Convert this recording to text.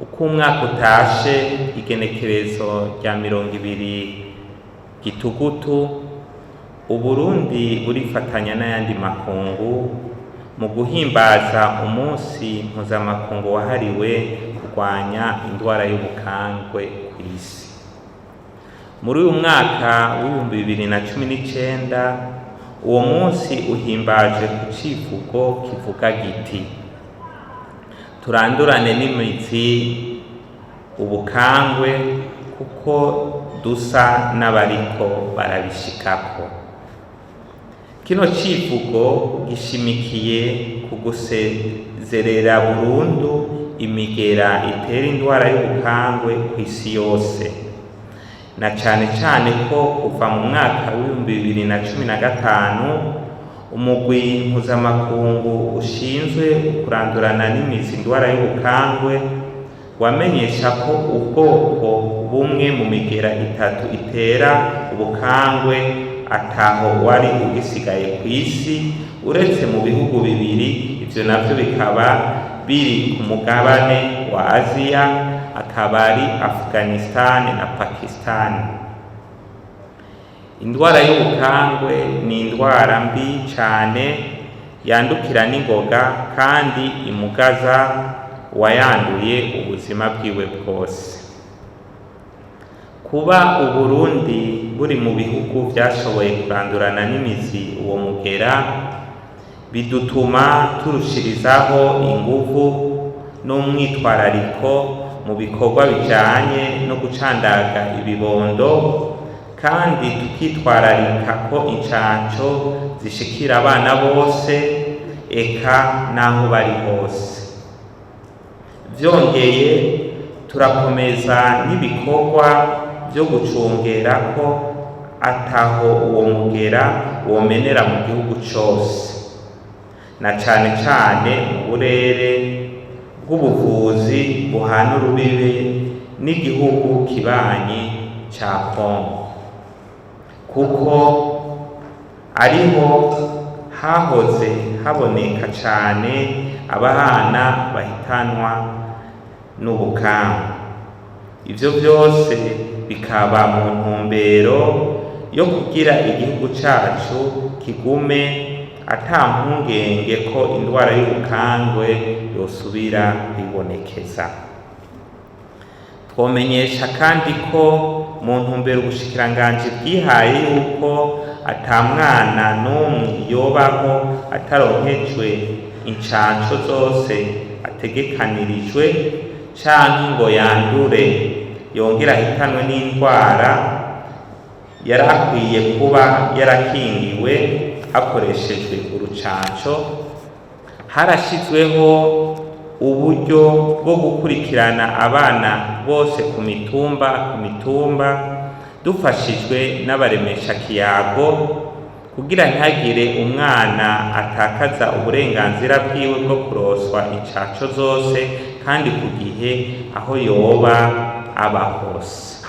Uko umwaka utashe, igenekerezo rya 20 Gitugutu, Uburundi burifatanya n'ayandi makungu mu guhimbaza umunsi mpuzamakungu wahariwe kurwanya indwara y'ubukangwe kw'isi. Muri uyu mwaka w'2019, uwo munsi uhimbajwe ku civugo kivuga giti: "Turandurane n'imizi ubukangwe kuko dusa n'abariko barabishikako." Kino civugo gishimikiye ku gusezerera burundu imigera itera indwara y'ubukangwe kw'isi yose, na cane cane ko kuva mu mwaka w'2015 umugwi mpuzamakungu ushinzwe kurandurana n'imizi indwara y'ubukangwe wamenyesha ko ubwoko bumwe mu migera itatu itera ubukangwe ataho wari ugisigaye kw'isi, uretse mu bihugu bibiri, ivyo navyo bikaba biri ku mugabane wa Aziya, akaba ari Afghanistan na Pakistan. Indwara y'ubukangwe ni indwara mbi cane yandukira n'ingoga kandi imugaza uwayanduye ubuzima bwiwe bwose. Kuba Uburundi buri mu bihugu vyashoboye kurandurana n'imizi uwo mugera bidutuma turushirizaho inguvu n'umwitwarariko mu bikorwa bijanye no gucandaga ibibondo, kandi tukitwararika ko incanco zishikira abana bose, eka n'aho bari hose. Vyongeye, turakomeza n'ibikorwa vyo gucungera ko ataho uwo mugera womenera mu gihugu cose, na cane cane mu burere bw'ubuvuzi buhana urubibe n'igihugu kibanyi ca Kongo, kuko ariho hahoze haboneka cane abana bahitanwa n'ubukangwe. Ivyo vyose bikaba mu ntumbero yo kugira igihugu cacu kigume ata mpungenge ko indwara y'ubukangwe yosubira kwibonekeza. Twomenyesha kandi ko mu ntumbero ubushikiranganji bwihaye yuko ata mwana n'umwe yobaho ataronkejwe incanco zose ategekanirijwe, canke ngo yandure yongere ahitanwe n'indwara yari akwiye kuba yarakingiwe hakoreshejwe urucanco, harashizweho uburyo bwo gukurikirana abana bose ku mitumba ku mitumba, dufashijwe n'abaremesha kiyago, kugira ntihagire umwana atakaza uburenganzira bwiwe bwo kuroswa incanco zose kandi ku gihe, aho yoba aba hose.